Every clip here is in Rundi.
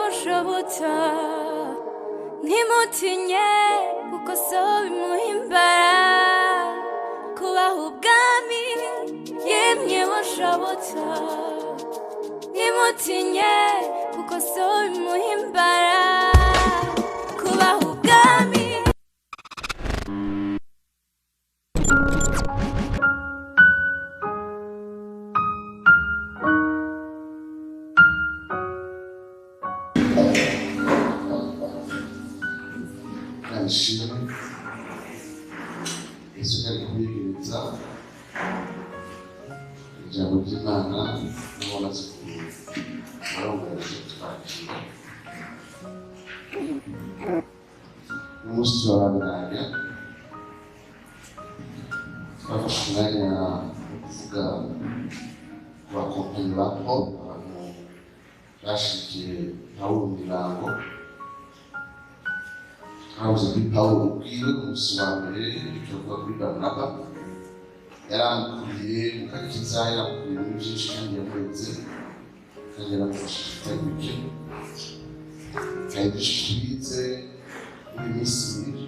Bushobotsa ntimutinye kuko so bimuhimbara kubaha ubwami. Yemwe bushobotsa ntimutinye kuko so bimuhimbara kubaha ubwami. Ishimwe Yesu ari kubigereza ijambo ry'Imana n'abamaze kubarongora twakira. Umunsi turabandanya, twafashe umwanya wo kuvuga ku bakompanyi ba Paul, abantu bashigikiye Pawulo mu mirango. Twavuze kuri Pawulo ubwiwe umunsi wa mbere, tukavuga kuri Barinaba yaramukuriye mu gakiza, yaramukuriye muri byinshi kandi yamureze kandi yaramufashije bitari bike. Hari byinshi twize muri iyi minsi ibiri,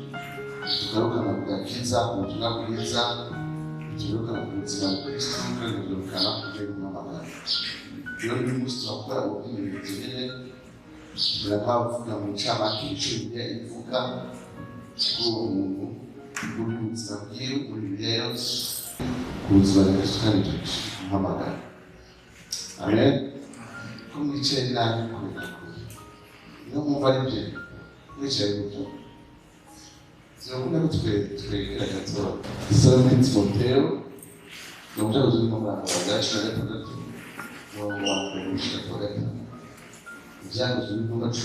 tugarukana ku gakiza, ku butumwa bwiza, tugarukana ku buzima bwa Kristo kandi tugarukana ku byo y'umuhamagaro. Rero uyu munsi turakora ubwimenyerezo nyene, turavuga mu ncamake ico Bibiliya ivuga kuri uwo muntu, kuri ubuzima bwiwe muri Bibiliya yose, ku buzima bwa Kristo kandi tumuhamagara. Amen. Ko mwicaye nabi kubera kure, niyo mwumva ari byo mwicaye gutyo, zirakunda ko twegera gatoya. Dusome muri Timoteyo, ni umucaguzi w'umurango wa 16, umurongo wa mbere gushika ku wa 5. Ibyakozwe n'intumwa 16,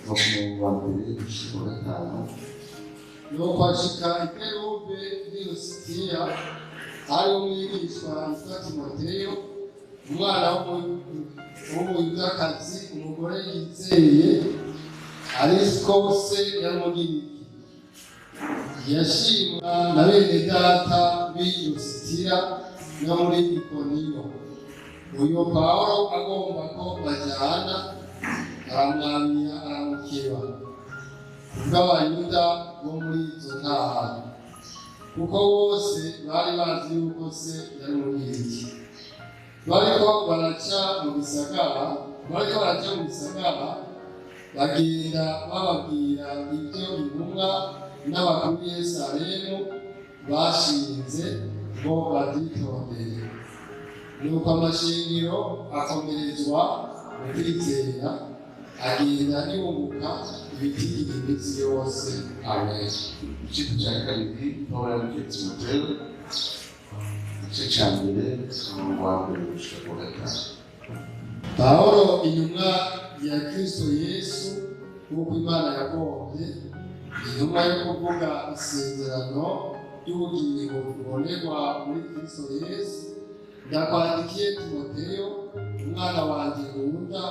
kuva ku murongo wa mbere gushika ku wa 5. Nuko ashika i Derube n'i Lusitira, hari umwigishwa yitwa Timoteyo, umwana w'Umuyudakazi, umugore yizeye, ariko se yari Umugiriki. Yashimwa na bene data b'i Lusitira no muri Ikoniyo. Uyu Pawulo agomba ko bajyana, aramwamira aramukeba kubw'Abayuda bo muri izo ntara, kuko bose bari bazi yuko se yari Umugiriki. Bariko baraca mu gisagara, bagenda bababwira ibyo intumwa n'abakuru b'i Yerusalemu bashinze ngo babyitondere. Nuko amashingiro akomerezwa mu kwizera, agenda yunguka ibitigiri iminsi yose. Amen. Igice cya kabiri, Pawulo yandikiye Timoteyo, igice cya mbere, umurongo wa mbere gushika ku wa 5. Pawulo intumwa ya Kristo Yesu nk'uko Imana yagombye, intumwa yo kuvuga isezerano ry'ubugingo bubonerwa muri Kristo Yesu, ndakwandikiye Timoteyo, umwana wanjye nkunda,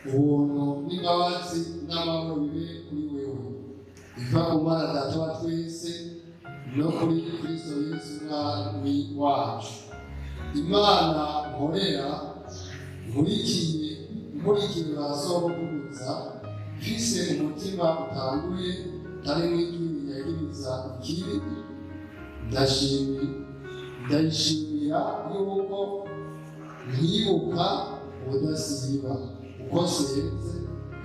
ubuntu n'imbabazi n'amahoro bibe kuri wewe, biva ku Mana Data wa twese no kuri Kristo Yesu Umwami wacu. Imana nkorera nkurikiye ba sogokuruza, mfise umutima utanduye utarimwo ikibi yagiriza ikibi, ndayishimira yuko nkibuka ubudasiba uko nsenze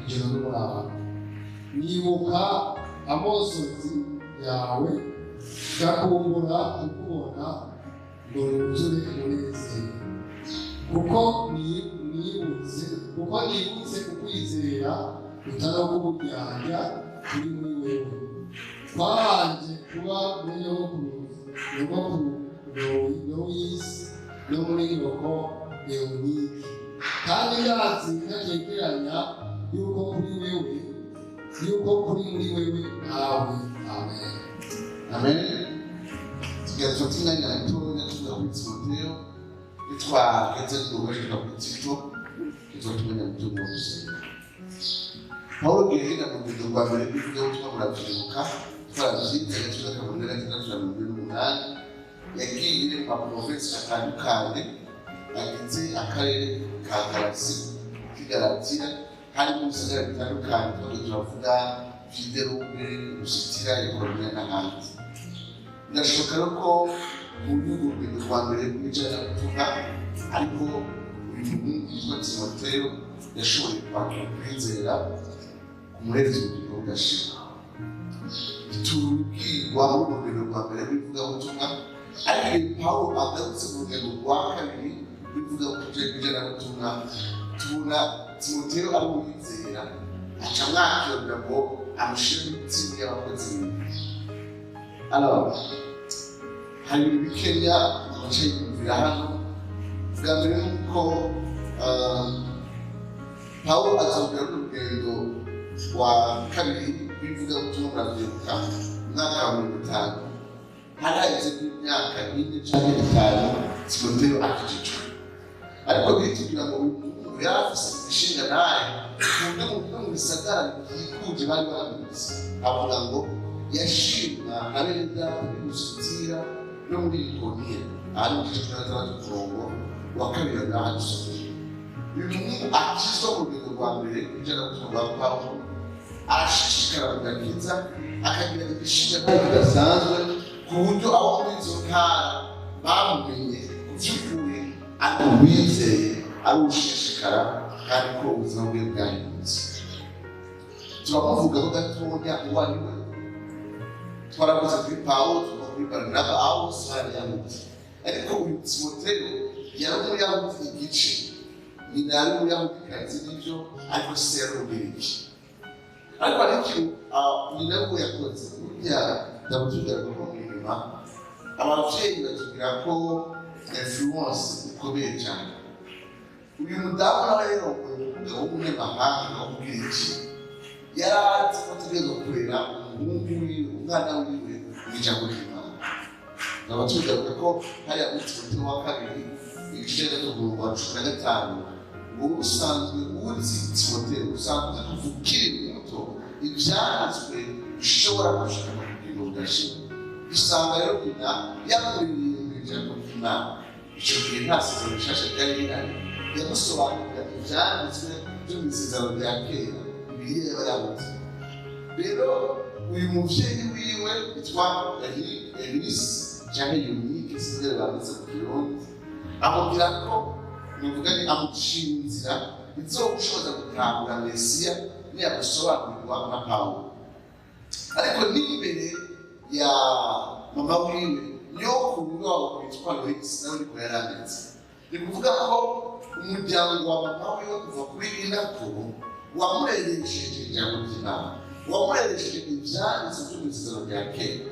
ijoro n'umurava. Nibuka amosozi yawe, ngakumbura kukubona ngo nuzure umunezero, kuko nibutse ukwizera kutari uk'uburyarya kuri muri wewe, kwabanje kuba muri nyogokuru Loyisi no muri nyoko Eunike, kandi ndazi ntakekeranya yuko kuri muri wewe nawe. Amen. Amen. Tugira dufate umwanya mutoya tuvuga kuri Timoteyo, nitwaheze tugaruka kuri Tito, tuzofata umwanya muto wo gusenga. Pawulo yagenda mu rugendo rwa mbere rw'ivugabutumwa, muravyibuka, twaravyize agace ka 16 na 28. Yagiye mu maprovensi atandukanye agize akarere ka Galasi. k'igalatiya, hari mu bisagara bitandukanye twagiye turavuga vy'iderube, Lusitira, Ikoniya n'ahandi. Birashoboka rero ko mu bihugu rugendo rwa mbere rw'ijanabutumwa, ariko uyu muhungu yitwa Timoteyo yashoboye kwakira kwizera kumuhereza ubugingo budashira. Tubwirwa muri urwo rugendo rwa mbere rw'ivugabutumwa, ariko igihe Pawulo agarutse mu rugendo rwa kabiri rw'ivugabutumwa, tubona Timoteyo ari uwizera, aca amwakira kugira ngo amushyire mu itsinda y'abakozi biwe. Alors, hari ibintu bikeya umuntu yiyumvira hano. Bwa mbere ni uko Pawulo azongera urugendo rwa kabiri rw'ivugabutumwa. Muravyibuka umwaka wa 50, hari haheze nk'imyaka 4 canke 5 Timoteyo akijijwe, ariko biritubwira ngo uyu muhungu yari afise ishinga naye ku buryo mu bisagara bikikuje bari bamuzi. Avuga ngo yashimwa na bene data muri Lusitira no muri Ikoniya. Aha ni mu gice cya 6 umurongo wa 2 ngaha dusomeye. Uyu muhungu akizwa mu rugendo rwa mbere rw'ijanabutumwa rwa Pawulo, arashishikara mu gakiza, akagira igishinga kidasanzwe ku buryo abo muri izo ntara bamumenye ku by'ukuri ari uwizeye, ari ushishikara, kandi ko ubuzima bwe bwahindutse. Turamuvugaho gatonya uwo ari we. Twaravuze kuri Pawulo, tuvuga kuri Barinaba, aho bose bari Abayahudi, ariko uyu Timoteyo yari Umuyahudi igice. Nyina yari Umuyahudikazi n'ibyo, ariko se yari Umugiriki. Ariko hari ikintu nyina we yakoze. Burya ndamutubwira ko mu nyuma ababyeyi batubwira ko influence ikomeye cyane. Uyu mudamu nawe rero, umugabo w'umunyamahanga w'Umugiriki, yari azi ko ategerezwa kurera umuhungu wiwe, umwana wiwe, mu ijambo ry'Imana. Tukaba tugaruka ko hariya muri Timoteyo wa kabiri igice cya 3 umurongo wa 15 ngo: "Usanzwe uzi, Timoteyo, usanzwe uzi kuva ukiri muto ibyanditswe bishobora gushika mu bugingo budashira." Usanga rero nyina yamuririye mu ijambo ry'Imana. Icyo gihe nta sezerano rishasha ryari rihari. Yamusobanurira ibyanditswe byo mu isezerano rya kera, Bibiliya y'Abayahudi. Rero uyu muvyeyi wiwe witwa Elisi cyangwa Yunike, sinzi banditse mu Kirundi, amubwira ko nuvuga ni amucira inzira izogushoboza gutahura Mesiya niyagusobanurirwa na Pawulo. Ariko n'imbere ya mama wiwe, nyokuru wabo witwa Loyisi nawe niko yari ameze. Ni kuvuga ko umuryango wa mama wiwe kuva kuri inakuru wamureresheje ijambo ry'Imana, wamureresheje ivyanditse byo mu isezerano rya kera,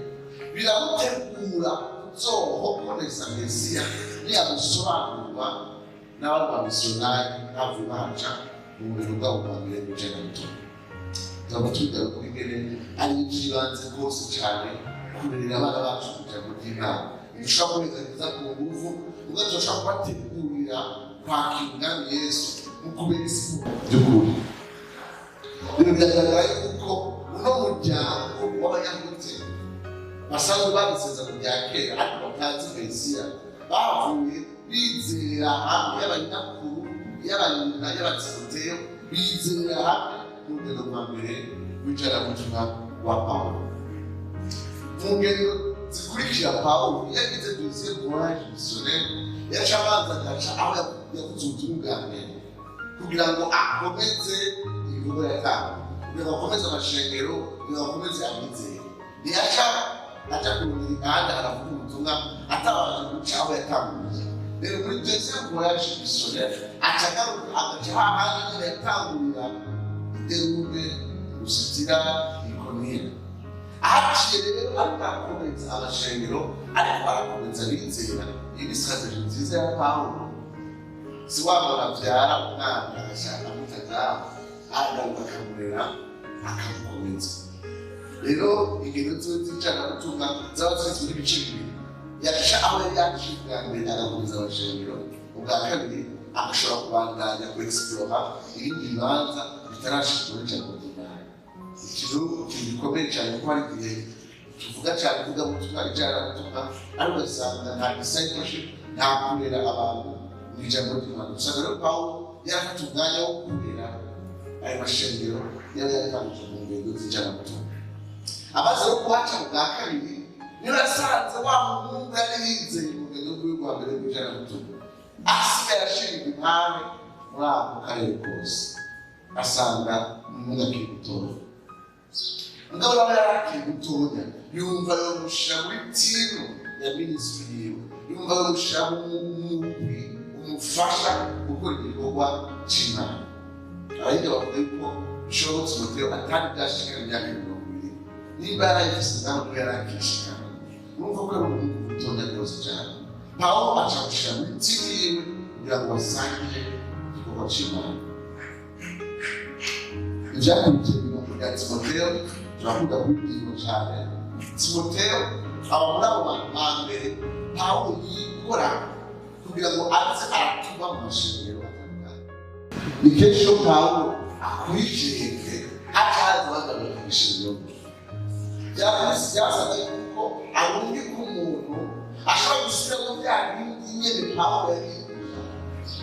biramutegura kuzohokonesa Mesiya niyamusobanurirwa n'abandi bamisiyonari bavuye bahaca mu rugendo rwabo rwa mbere rw'ivugabutumwa. Tukaba tubigaruka ko ingene ari iby'ibanze rwose cyane kurerera abana bacu mu ijambo ry'Imana. Ntidushobora kubezageza ku nguvu, ubwo turashobora kubategurira kwakira Umwami Yesu mu kubera isi by'ukuri. Rero biragaragara yuko uno muryango w'Abayahudi basanzwe babisezerano rya kera ariko batazi Mesiya, bavuye bizera hamwe, y'abanyakuru, y'abanyina, y'abatimoteyo, bizera hamwe mu rugendo rwa mbere rw'ijanabutumwa rwa Pawulo. Mu ngendo zikurikira Pawulo, iyo agize deuxième voyage missionnaire, yaca abanza agaca aho yavuze ubutumwa bwa mbere kugira ngo akomeze ibikorwa yatanga, kugira ngo akomeze amashengero, kugira ngo akomeze abizera. Ntiyaca aja kurondera inganda aravuga ubutumwa atabanje guca aho yatanguye. Rero muri deuxième voyage missionnaire aca agaruka agaca hahandi nyene yatangurira, Derube, Lusitira, Ikoniya. Ahaciye rero ariko arakomeza amashengero, ariko arakomeza abizera. Iyi ni stratégie nziza ya Pawulo. Si wa muntu abyara umwana agashaka amutagaho, aragaruka akamurera, akamukomeza. Rero ingendo ziwe z'ijanabutumwa zaba zigizwe n'ibice bibiri: yaca aho yari yaciye bwa mbere agakomeza amashengero, ubwa kabiri agashobora kubandanya ku explora ibindi bibanza bitarashikwa n'ijambo ry'Imana. Ikintu gikomeye cyane, kuko hari igihe tuvuga cyane ivugabutumwa, ijanabutumwa, ariko ugasanga nta discipleship, nta kurera abantu mu ijambo ry'Imana. Usanga rero Pawulo Yarafata umwanya wo kurera ayo mashengero yari yatangije mu ngendo z'ijanabutumwa. Amaze no kuhaca bwa kabiri, niyo yasanze wa muhungu yari yizeye mu rugendo rwiwe rwa mbere rw'ijanabutumwa asigaye ashinga impande muri ako karere kose, asanga umuhungu akiri mutoya. Mugabo nawe yari akiri mutoya, yumva yomushira muri team ya ministry yiwe, yumva yomushira mu mugwi umufasha gukora igikorwa c'Imana. Abahinga bavuga yuko bishoboka Timoteyo atari bwashikana imyaka 20, nimba yarayifise nawe niwe yari akishikana. Urumva ko ari umuhungu mutoya rwose cyane. Pawulo aca gushira muri team yiwe kugira ngo basangire igikorwa c'Imana. Ivyakurikiye ibintu bya Timoteyo turakunda kubibwirwa cyane. Timoteyo aba muri abo bantu ba mbere Pawulo yikora kugira ngo aze aratuma mu mashengero atandukanye. Ni kenshi iyo Pawulo akurikije haca haza bagaruka mu ishengero. Byasaga yuko arungika umuntu ashobora gusubiramo bya bindi nyene Pawulo yari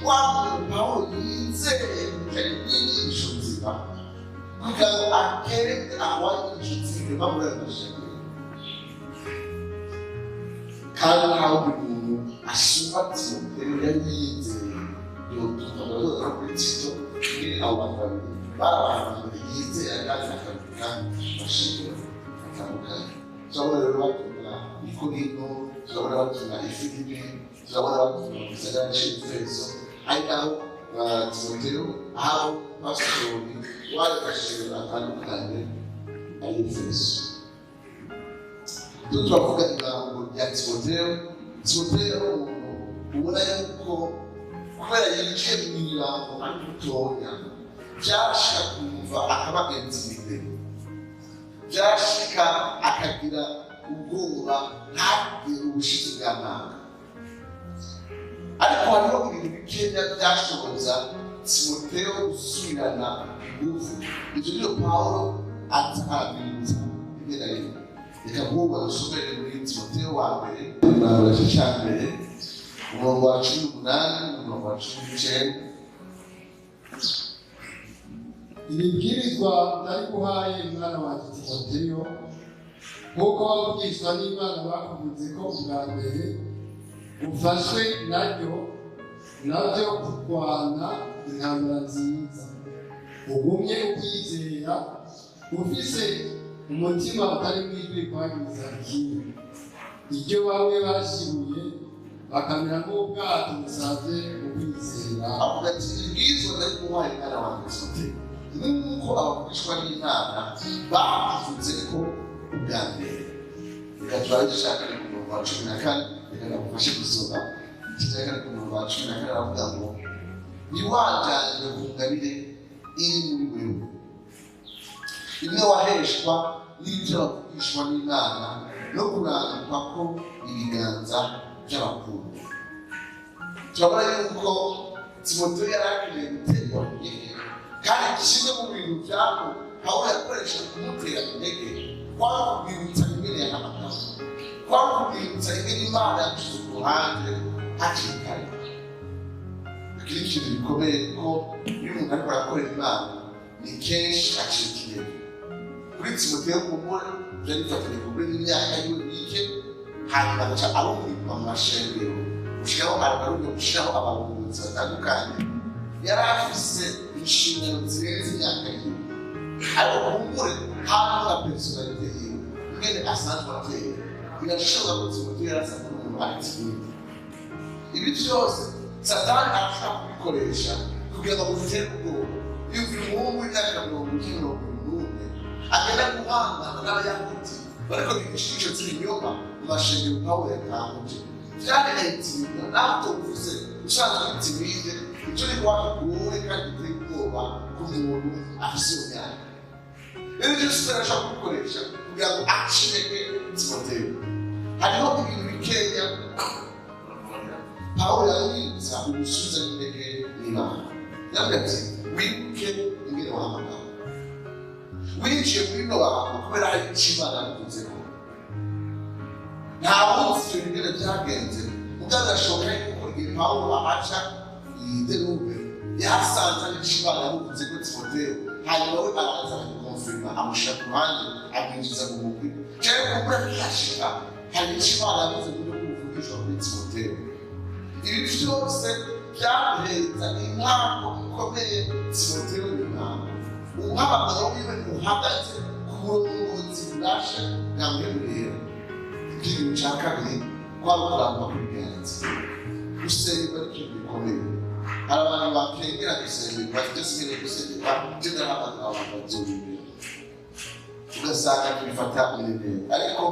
wa muntu Pawulo yizeye bijanye n'inyigisho nzima, kugira ngo akereke aho inyigisho nzima muri ayo mashengero. Kandi nta wundi muntu asumba Timoteyo yari yizeye yotuma. Barazoza kuri Tito ingene abo bantu babiri bari abantu ba mbere yizeye kandi akarungika mu mashengero atandukanye. Turabona rero batumwa i Korinto, turabona batumwa i Filipi, turabona batumwa mu gisagara c'Efeso, ari naho Timoteyo aho pasitori w'ayo mashengero atandukanye ari Efeso. Turavuga ijambo rya Timoteyo. Timoteyo ari umuntu ubona yuko kubera yinjiye mu ijambo ari mutoya, byashika kumva akaba intimidé, byashika akagira ubwoba, ntagire ubushizi bw'amanga. Ariko hariho ibintu bikeya byashoboza Timoteyo gusubirana ingufu. Ivyo niyo Pawulo aza arabibutsa rimwe na rimwe. Reka nk'ubu badusomere muri Timoteyo wa mbere, umurongo wa cya mbere, umurongo wa 18 n'umurongo wa 19. Iri bwirizwa ndariguhaye, mwana wanjye Timoteyo, nk'uko wabwishwa n'Imana bakuvuze ko ubwa mbere, ufashwe naryo nabyo kurwana intambara nziza, ugumye ukwizera, ufise umutima utari mw'ijwi kwagiriza kimwe iryo bamwe bashibuye bakamera nk'ubwato busaze mu kwizera. Avuga ati: "Ibwirizwa ndariguhaye, mwana wanjye Timoteyo, nk'uko abavugishwa n'Imana bakuvuze ko ubwa mbere." Reka turabe dushaka ku murongo wa 14. Reka ndagufashe gusoma igice cya kane. Ku murongo wa 14 aravuga ngo: "Ntiwajyanywe ku ngabire iri muri wewe, imwe waheshwa n'ibyo bavugishwa n'Imana no kurambikwa ko ibiganza by'abakuru." Turabona yuko Timoteyo yari akeneye guterwa intege, kandi kimwe mu bintu byabo Pawulo yakoresha kumutera intege kwari kumwibutsa ingene yahamagawe, kwari kumwibutsa ingene Imana yamushyize ku ruhande hakiri kare. Iki ni ikintu gikomeye, kuko iyo umuntu ariko arakorera Imana ni kenshi acika intege. Kuri Timoteyo kumbure byari bifatanye kumbure n'imyaka yiwe mike, hanyuma agaca arungikwa mu mashengero, gushikaho ararunga gushiraho abarongozi batandukanye. Yari afise inshingano zirenze imyaka yiwe, ariko kumbure harimo na personnalité yiwe ingene asanzwe ateye. Birashoboka ko Timoteyo yari asanzwe ari umuntu ari timide. Ibi byose Satani arashobora kubikoresha kugira ngo amutere ubwoba. Yumvira umuhungu w'imyaka 40, 71 agenda guhangana n'Abayahudi bariko bigisha inyigisho z'ibinyoma mu mashengero Pawulo yatanguje. Vyari intimida naho utovuze usanzwe uri timide. Ico ni kuba kigoye kandi giteye ubwoba ku muntu afise iyo myaka. Rero ivyo byose arashobora kubikoresha kugira ngo ace intege Timoteyo. Hariho ibintu bikeya Pawulo yamwibutsa ugusubiza intege n'Imana. Yambwira ati: "Wibuke ingene wahamagawe. Winjiye muri bino bantu kubera hari icyo Imana yabivuzeho." Nta wuzi ibyo ingene byagenze, mugabo birashoboka yuko igihe Pawulo ahaca iyi Derube Yasanze ari Imana yamuvuze ko Timoteyo, hanyuma we araza aramukonfirma, amushyira ku ruhande, amwinjiza mu mugwi. Cyangwa kumbura akihashika hari icyo Imana yavuze mu buryo bw'ubuvugishwa kuri Timoteyo. Ibi byose byamuhereza intango ikomeye Timoteyo mu ntango. Umuhamagaro wiwe ntuhagaze ku burongozi bubasha bwa Mpwemu. Ikintu cya kabiri kwaba kurangwa kw'ibiganza. Gusengerwa ni ikintu gikomeye. Hari abantu bakengera gusengerwa, bafite sinkeneye gusengerwa, byo ndahamagara abantu babyumvira, ugasanga tubifata irebere. Ariko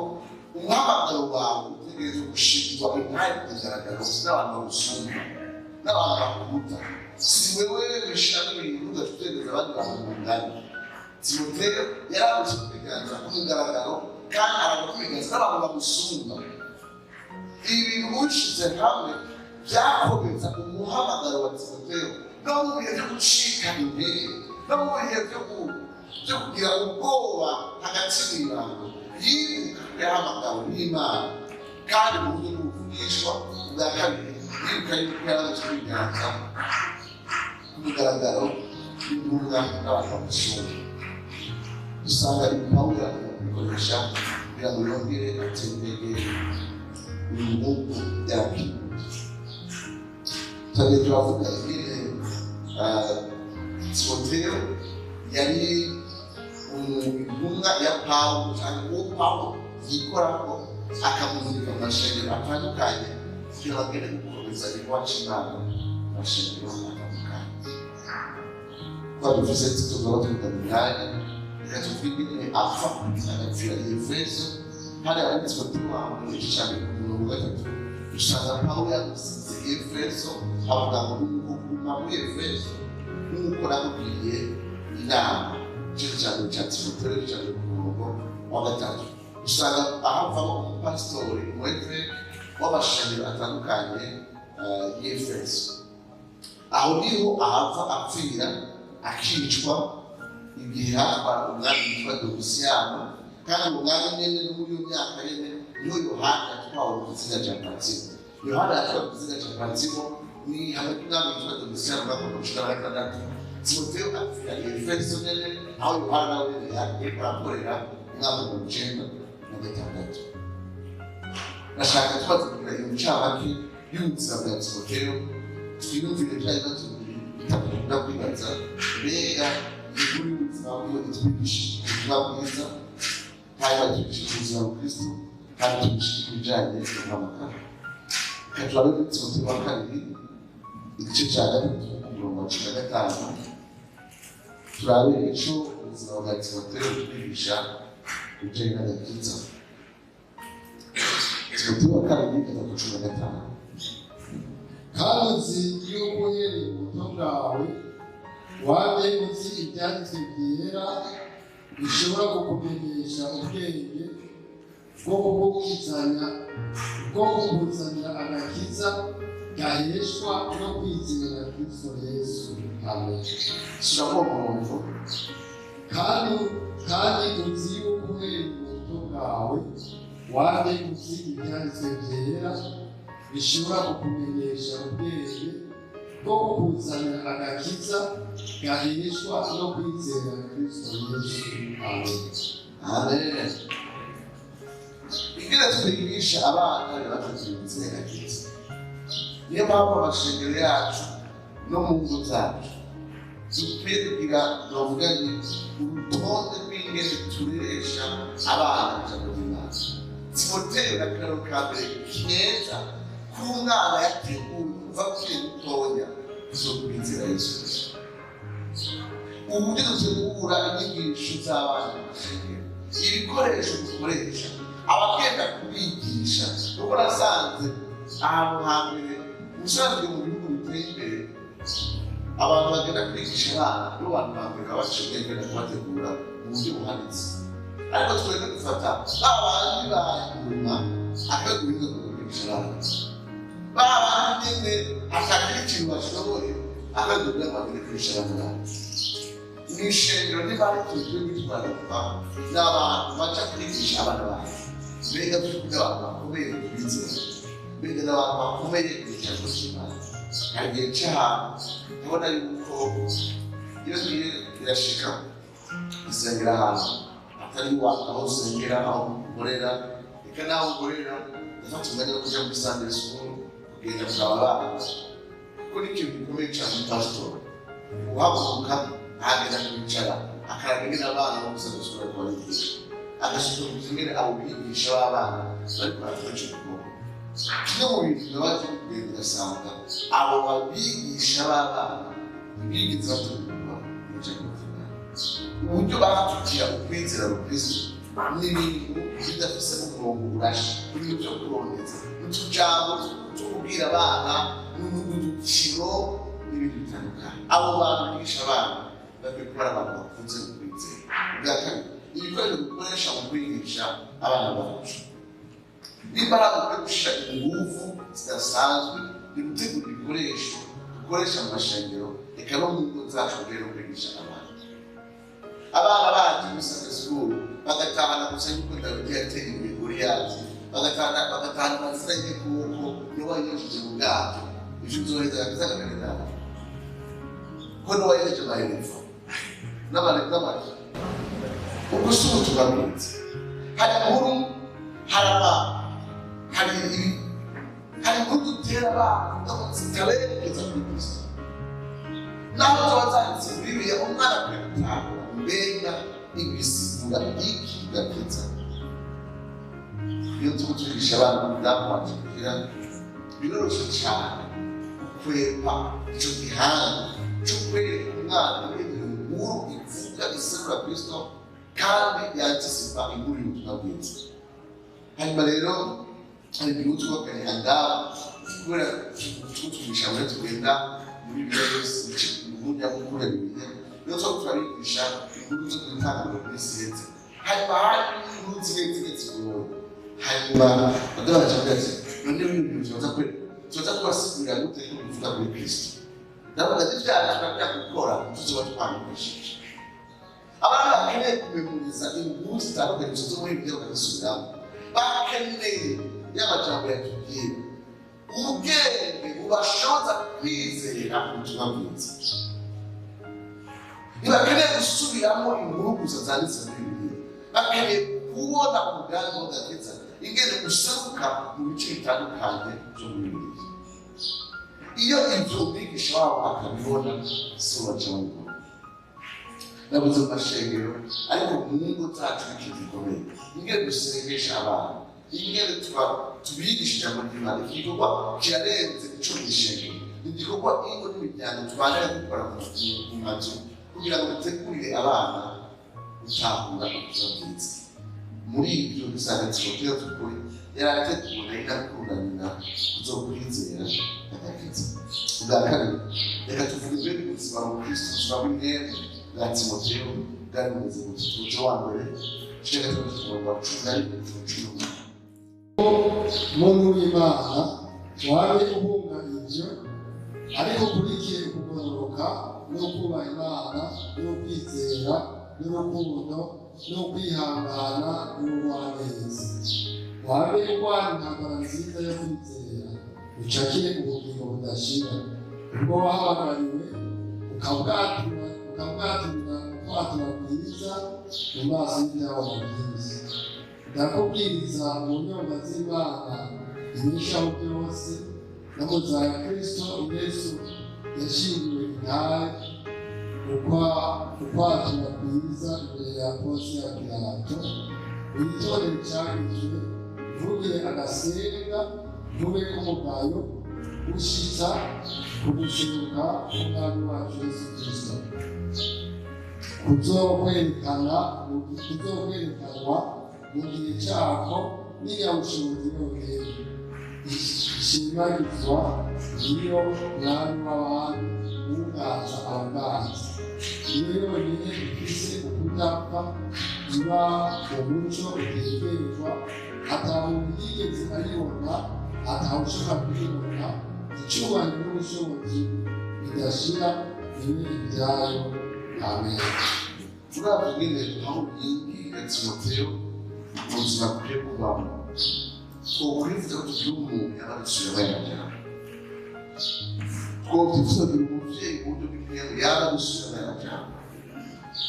umuhamagaro wawe utegereza gushingwa intare ku mugaragaro n'abantu bagusumba n'abantu bakuruta. Si wewe wishiramo ibintu ugategereza abandi bantu mungana. Timoteyo yararutse ku biganza ku mugaragaro kandi aragwa ku biganza n'abantu bamusumba. Ibi bintu ubishyize hamwe byakomeza umuhamagaro wa Timoteyo no mu bihe byo gucika intege, no mu bihe byo kugira ubwoba hagati mu ibanga. Yibuka ko yahamagawe n'Imana kandi mu buryo bw'ubuvugishwa. Bwa kabiri, yibuka yuko yararutse ku biganza ku mugaragaro n'intumwa n'abantu bamusumba. Usanga ibi Pawulo yarakunda kubikoresha kugira ngo yongere atere intege uyu muhungu yarakwiye. Twagiye turavuga ingene Timoteyo yari intumwa ya Pawulo, cyangwa uwo Pawulo yikorako akamumurika mu mashengero atandukanye kugira ngo agende gukomeza igikorwa c'Imana mu mashengero atandukanye. Twabivuze tuzaba tuvuga mu mwanya, reka tuvuge ingene apfa agapfira i Efeso. Hariya muri Timoteyo wa mbere igice ca mbere ku murongo wa 3 usanga Pawulo yamusize i Efeso, avuga ngo kuguma muri Efeso nk'uko nakugiriye inama. Igice ca mbere ca Timoteyo igice ca mbere ku murongo wa 3 usanga ahavamo umupasitori umweve w'amashengero atandukanye y'Efeso. Aho niho ahava apfira akicwa igihe hatwara umwami witwa Domisiyano, kandi uwo mwami nyene no muri iyo myaka nyene niho Yohana yatwawe ku kiziga ca Patimo. Yohana yatwawe ku kiziga ca Patimo ni hagati y'umwami witwa Domisiyano mu mwaka wa 16. Timoteyo apfira i Efeso nyene aho Yohana nawe nyene yariko arakorera mu mwaka wa 96. Nashaka tumaze kugira iyo ncamake y'ubuzima bwa Timoteyo, twiyumvire bya bibazo bibiri bitatu dukunda kwibaza: mbega inkuru y'ubuzima bwiwe itwigisha ubutumwa bwiza, hanyuma twigisha ubuzima bwa Kristo, kandi twigisha ibijanye n'umuhamagaro. Reka turabe muri Timoteyo wa kabiri igice ca 3 ku murongo wa 15, turabe ico ubuzima bwa Timoteyo butwigisha ku bijanye n'agakiza. Timoteyo wa kabiri 3:15. Kandi uzi yuko uhereye ubuto bwawe wamye uzi ibyanditswe byera bishobora kukumenyesha ubwenge bwo kukuzanira agakiza gaheshwa no kwizera Kristo Yesu. Amen. Shyiramo umurongo. Kandi uzi yuko uhereye ubuto bwawe wamye uzi ibyanditswe byera bishobora kukumenyesha ubwenge bwo kukuzanira agakiza gaheshwa no kwizera Kristo Yesu. Amen. Amen. Ingene twigisha abana bibatuzibutse agakiza. Niyo mpamvu amashengero yacu no mu ngo zacu dukwiye kugira novuga ni urutonde rw'ingene tureresha abana ijambo ry'Imana. Timoteyo na karo ka mbere keza k'umwana yateguwe kuva akiri mutoya kuzokwizera Yesu Kristo. Uburyo dutegura inyigisho z'abana mu mashengero, ibikoresho dukoresha, abagenda kubigisha, kuko nasanze ahantu hambere ubusanzwe mu bihugu biteye imbere abantu bagenda kwigisha abana nibo bantu ba mbere baba baciye ubwenge bagenda kubategura mu buryo buhanitse. Ariko twebwe dufata ba bandi ba nyuma akagurinda kwigisha abana, ba bandi nyine atagira ikintu bashoboye akagurinda bagenda kwigisha abana bacu. Mu ishengero niba ari ikintu turi kwitwararika ni abantu baca kwigisha abana bacu. Mbega turi kumwe abantu bakomeye mu kwizera, mbega n'abantu bakomeye mu ijambo ry'Imana. Hari igihe cy'ahantu ndabona yuko iyo ngiye birashika gusengera ahantu atari iwacu, aho usengera, aho nkorera, reka n'aho nkorera ndafata umwanya wo kuja muri Sunday school, kugenda kuraba abana, kuko ni ikintu gikomeye cyane. Pasitori uhaguruka ahagenda kwicara akaraba ingene abana bo muri Sunday school bariko barigisha, agasuzuma ingene abo bigisha b'abana bariko barakora ico gikorwa. Kimwe mu bintu nabaje kugenda ugasanga abo babigisha b'abana ntibigeze bategurwa mu ijambo ry'Imana. Uburyo batubwira ukwizera rukristo ni ibintu bidafise umurongo urashe, ibintu byo kurondeza utujambo two kubwira abana n'udukino n'ibindi bitandukanye. Abo bantu bigisha abana bakwiye kuba ari abantu bakunze mu kwizera. Ubwa kabiri, ibikoresho dukoresha mu kwigisha abana bacu, n'imbaraga dukwiye gushira ingufu zidasanzwe ni gutegura ibikoresho dukoresha mu mashengero, reka no mu ngo zacu, kugira no kwigisha abana. Abana bacu muri Sunday school bagatahana gusa yuko Dawidi yateye imbere Goliyati, bagatahana amazina y'igikoko Nowa yinjije mu bwato. Ivyo uzoheza agakiza kakagenda ko Nowa yejeje amaherezo n'amagi. Ubwo si ubutumwa bwiza. Hari inkuru, hari ama hari ibi, hari inkuru dutera abana zitaberekeza kuri Kristo, naho ziba zanditse muri Bibiliya. Umwana akwiye gutahura mbega ibisigura iki gakiza. Iyo turiko turigisha abana umudamu wacu kugira biroroshe cyane gukwepa ico gihanga cyo kwereka umwana ingene iyo nkuru ivuga iserura Kristo kandi yantisipa inkuru y'ubutumwa bwiza. Hanyuma rero hari ibintu twakanye ngaha, kubera twigisha muri tugenda muri bibiliya yose, inkuru nyamukuru ya Bibiliya. Niyo tuba turabigisha inkuru zo gutangura muri siyete, hanyuma hari inkuru zimwe zimwe zigoye. Hanyuma badabaje avuga ati: "None ibi bintu tubaza kwereka, tubaza kubasigurira gute ko bivuga kuri Kristo?" Ndavuga ati: "Vyacu gukora tuzoba twabigishije." Abantu bakeneye kumemuriza inkuru zitandukanye zo muri Bibiliya bakazisubiramo, bakeneye y'amajambo yatubwiye ubwenge bubashoboza kwizera ubutumwa bwiza. Ntibakeneye gusubiramo inkuru gusa zanditse muri Bibiliya, bakeneye kubona umugambi w'agakiza ingene useruka mu bice bitandukanye byo muri Bibiliya. Iyo ibyo umwigisha wabo akabibona, si bo baca babibona. Nabuze mu mashengero, ariko mu ngo zacu ni ikintu gikomeye, ingene dusengesha abantu, ingene tubigisha ijambo ry'Imana. Iki gikorwa kirarenze ico mw'ishengero, ni igikorwa ingo n'imiryango tubandanya gukora mu mazu kugira ngo dutegurire abana gutahura ubutumwa bwiza. Muri ibyo dusanga Timoteyo by'ukuri yarateguwe na nyinakuru na nyina kuzokwizera agakiza. Ubwa kabiri, reka tuvuge ibyo ubuzima mu Kristo, ubuzima bw'imwene bwa Timoteyo bwari bumeze gutya. Timoteyo wa mbere igice 6, umurongo wa 11, 18. Muntu w'Imana, wabe uhunga ibyo, ariko ukurikiye ukugororoka no kubaha Imana no kwizera n'urukundo no kwihangana n'ubugwaneza. Wabe urwana intambara nziza yo kwizera, ucakire ubugingo budashira, ubwo wahamagariwe ukabwatura ukwatura kwiza mu maso y'ibyabona byinshi. Ndakubwiriza mu nyonga z'Imana ibeshaho byose no mu za Kristo Yesu yashingiwe intahe ukwatura kwiza imbere ya Ponsiyo Pilato. Witondere icyagizwe, ntugire agasenga, ntube k'umugayo, ushitsa ku guseruka k'Umwami wacu Yesu Kristo kuzokwerekanwa mu gihe cyako n'inyabushobozi yonyene ishimagizwa, niyo Mwami w'abami, uganza abaganza, niyo yonyine ifise ukudapfa, iba mu muco utegerezwa, ata muntu yigeze ayibona, atawushobora kuyibona. Icyubahiro n'ubushobozi bidashira bibe ibyayo. Amen. Turavye ingene Pawulo yinginga Timoteyo mu buzima akwiye kubamo, twokwifuza ko tugira umuntu yabarutse. Yaba Twovyifuza kugira umuvyeyi mu buryo bw'impwemu yaba gusubira amajambo.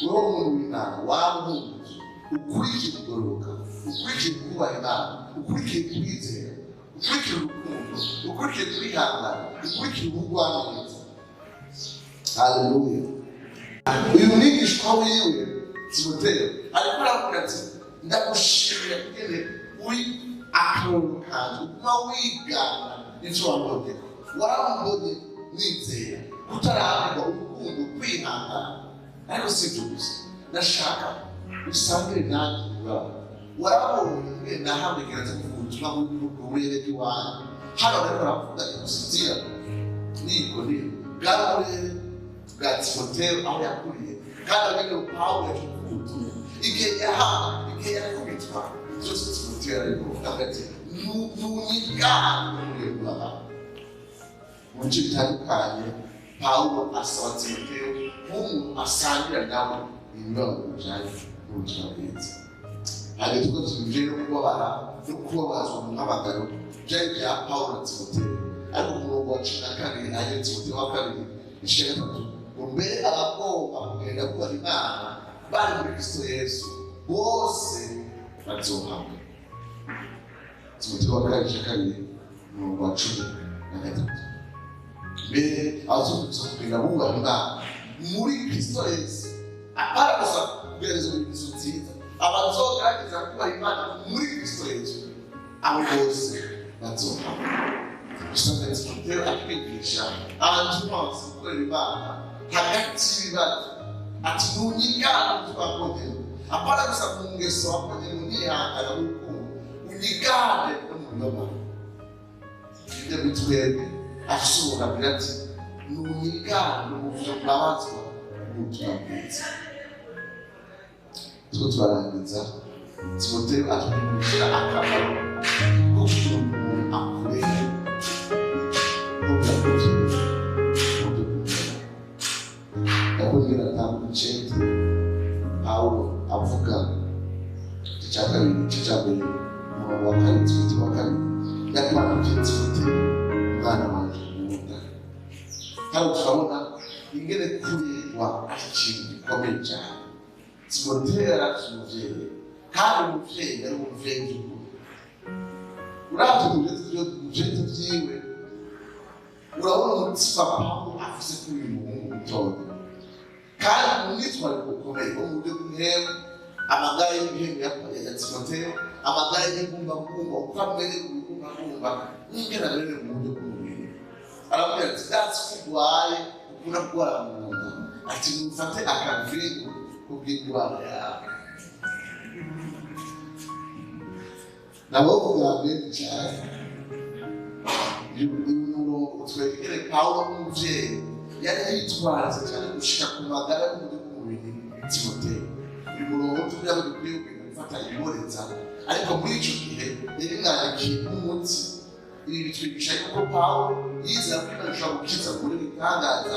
Wewe umuntu w'Imana waramuhumuje, ukurikire kugororoka, ukurikire kubaha Imana, ukurikire kwizera, ukurikire urukundo, ukurikire kwihangana, ukurikire ubugwaneza. Haleluya. Uyu mwigishwa wiwe Timoteyo ariko aravuga ati ndagushimira kugene uri akarorero kanje, uguma wigana ivyo wambonye, warambonye nizera, kutarambirwa, urukundo, kwihangana. Ariko si ibyo gusa, ndashaka usangire nanjye umuraba. Warabonye ingene nahamagara kuvuga ubutumwa bw'uburere bw'iwanyu. Hano bariko baravuga ikusitira n'ikoniyo bwari uburere bwa Timoteyo aho yakuriye, kandi abene Pawulo yaje kuvuga ubutumwa igihe yahawe, igihe yakubitwa, byose Timoteyo yarabikora. Avuga ati nunyigane umurego w'abantu. Mu bice bitandukanye Pawulo asaba Timoteyo nk'umuntu asangira nawe imibabaro bijanye n'ubutumwa bwiza. Hari tuko tuje no kubabara no kubabazwa mu muhamagaro byari bya Pawulo na Timoteyo. Ariko ku murongo wa 12 ayo Timoteyo wa kabiri igice cya 3 ngo mbere abagomba kugenda kubaha Imana bari muri Kristo Yesu bose bazohamwe. Timoteyo wa kabiri igice cya 2 umurongo wa 13. Mbere abazungutse kugenda bubaha Imana muri Kristo Yesu, apana gusa kugereza inzu nziza, abazogerageza kubaha Imana muri Kristo Yesu abo bose bazohamwe. Usanga Timoteyo atwigisha endurance, gukorera Imana hagati y'ibibazo. Ati nunyigane ibyo wabonye, apana gusa mu ngeso wabonye, mu nihangana n'urukundo, unyigane no mu mibabaro. Ibyo muri twebwe afise umuntu agira ati nunyigane mu byo mbabazwa n'ubutumwa bwiza. Turiko turarangiza. Timoteyo atwigisha akamaro ko kugira umuntu akurere ndakubwira atanga icete. Pawulo avuga igice cya kabiri, igice cya mbere umurongo wa kabiri, Timoteyo wa kabiri yakwandikiye Timoteyo umwana wanjye nkunda. Hano turabona ingene kurerwa ari ikintu gikomeye cyane. Timoteyo yari afite umuvyeyi, kandi umuvyeyi yari umuvyeyi w'ukuri. Uravye mu vyete vyiwe urabona umutima Pawulo afise kuri uyu muhungu mutoya, kandi umwitwariko ukomeye wo mu buryo bw'impwemu, amagara y'impwemu ya Timoteyo, amagara y'ingumbagumba, uko amerewe mu bigumbagumba n'ingene amerewe mu buryo bw'umubiri. Aramubwira ati ndazi ko urwaye, ukunda kurwara mu nda, ati nufate akavinyu kubw'indwara yawe. Nabo kugira mbere cyane uyu murongo twegere Pawulo nk'umuvyeyi yari yitwaritse cyane gushika ku magara y'uburyo bw'umubiri Timoteyo. Uyu murongo tugira ngo dukwiye kugenda gufata imporeza, ariko muri ico gihe yari mwandikiye nk'umuti. Ibi bitwigisha yuko Pawulo yizera ko Imana ishobora gukiza mu buryo bw'igitangaza,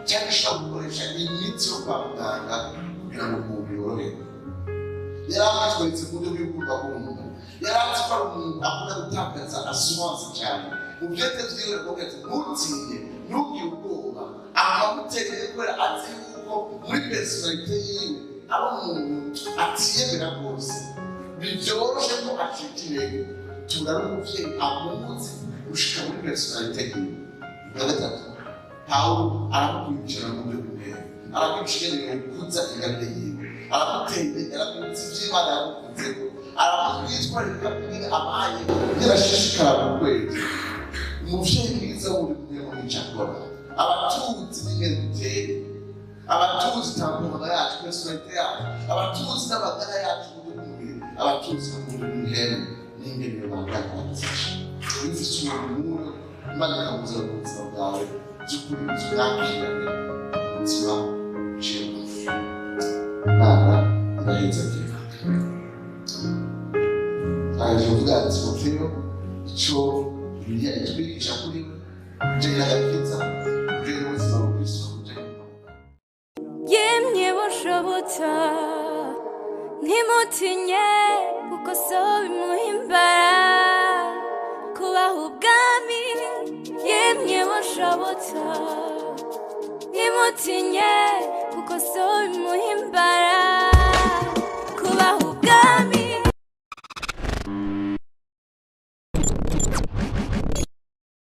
cyangwa ishobora gukoresha imiti yo kwa muganga kugira ngo umuntu yoroherwe. Yari amwitwaritse mu buryo bw'ibigumbagumba, yari azi ko ari umuntu akunda gutakaza assurance cyane. Mu vyete vyiwe aravuga ati ntutinye, ntugire ubwoba. Akamutereye kubera azi yuko muri personalite yiwe ari umuntu atiyemera rwose, bivyoroshe ko acika intege. Turari umuvyeyi amuzi gushika muri personalite yiwe. Ubwa gatatu, Pawulo aramukurikirana mu buryo bw'intego, aramwigisha ingene yokuza ingabire yiwe, aramutera intege, aramwibutsa ivy'Imana yamukunzeko, aramwitwararika ingene abaye, ingene ashishikara mu kwezi. Umuvyeyi mwiza w'uri kumwe mu nico akora, abatuzi n'ingene duteye, abatuzi tempérament yacu, personnalité yacu, abatuzi n'amagara yacu mu buryo bw'umubiri, abatuzi no mu buryo bw'impwemu n'ingene yobandanya badufasha. Iyo ufise umuntu nk'uyo, Imana ikamuzana mu buzima bwawe, by'ukuri uzamwakirane umutima uciye bugufi. Imana irahezagira. Twaje kuvuga Timoteyo ico Bibiliya itwigisha kuri we, bijanye n'agakiza, bijanye n'ubuzima bw'Ukristo, bijanye n'ubuzima. Yemye bushobotsa ntimutinye, kuko so bimuhimbara kubaha ubwami. Yemwe bashabotsa, nimutinye, kuko so